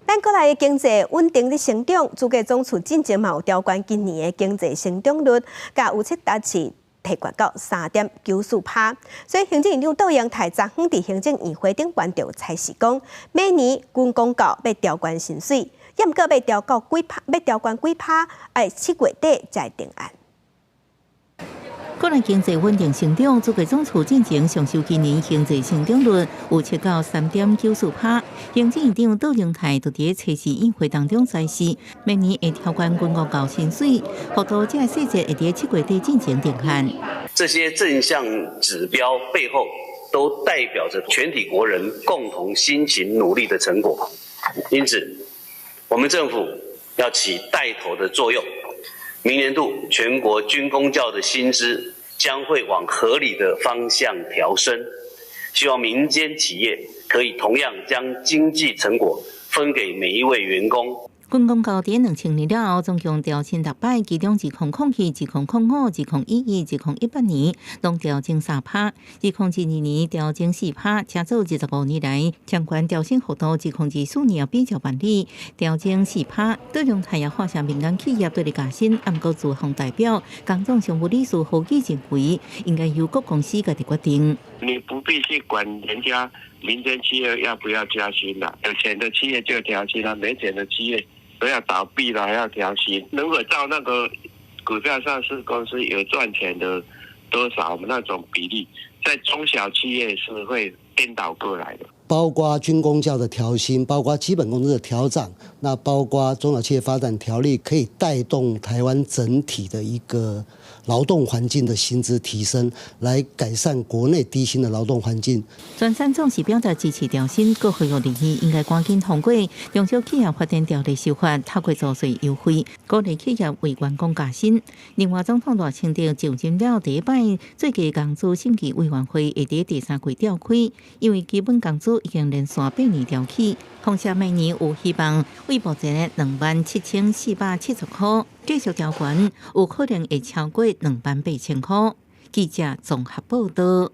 咱國內的經濟穩定咧成長，主計總處進前嘛有調懸今年的經濟成長率，共預測達至提懸到3.94趴。所以行政院長杜英泰昨昏佇行政院會頂懸著裁示講，明年軍公教欲調懸薪水，抑毋過欲調到幾趴，欲調懸幾趴，愛7月底才會定案。國內經濟穩定成長，主計總處進前上修今年經濟成長率預測到3.94趴。行政院長杜榮泰就佇咧測試院會當中宣示，明年會調懸軍公教薪水，幅度這个細節會佇7月底進前定案。這些正向指標背後，都代表着全體國人共同辛勤努力的成果。因此，我們政府要起帶頭的作用。明年度全國軍公教的薪資將會往合理的方向調升，希望民間企業可以同樣將經濟成果分給每一位員工。軍公教佇2000年了後，總共調薪六擺，其中2007、2005、2011、2018年攏調整3趴，2022年調整4趴，成做25年來相關調薪幅度，2024年比較辦理調整4趴。杜榮泰也發聲民間企業對咧加薪，毋過資方代表工總常務理事何基認為，應該由各公司家己決定。你不必去管人家民間企業要不要加薪啦，有錢的企業就調薪啦，沒錢的企業都要倒閉了還要調薪。如果照那個股票上市公司有賺錢的多少那種比例，在中小企業是會顛倒過來的。包括軍公教的調薪，包括基本工資的調漲，那包括中小企業發展條例，可以帶動台灣整體的一個勞動環境的薪資提升，來改善國內低薪的勞動環境。全產總是表達支持調薪，閣呼籲立院應該趕緊通過中小企業發展條例修法，透過租稅優惠，鼓勵企業為員工加薪。另外，總統賴清德就任了第一擺，最低工資審議委員會會佇第三季召開，因為基本工資已經連續8年調起，況且明年有希望為目前27,470塊，繼續調懸，有可能會超過28,000塊。記者綜合報道。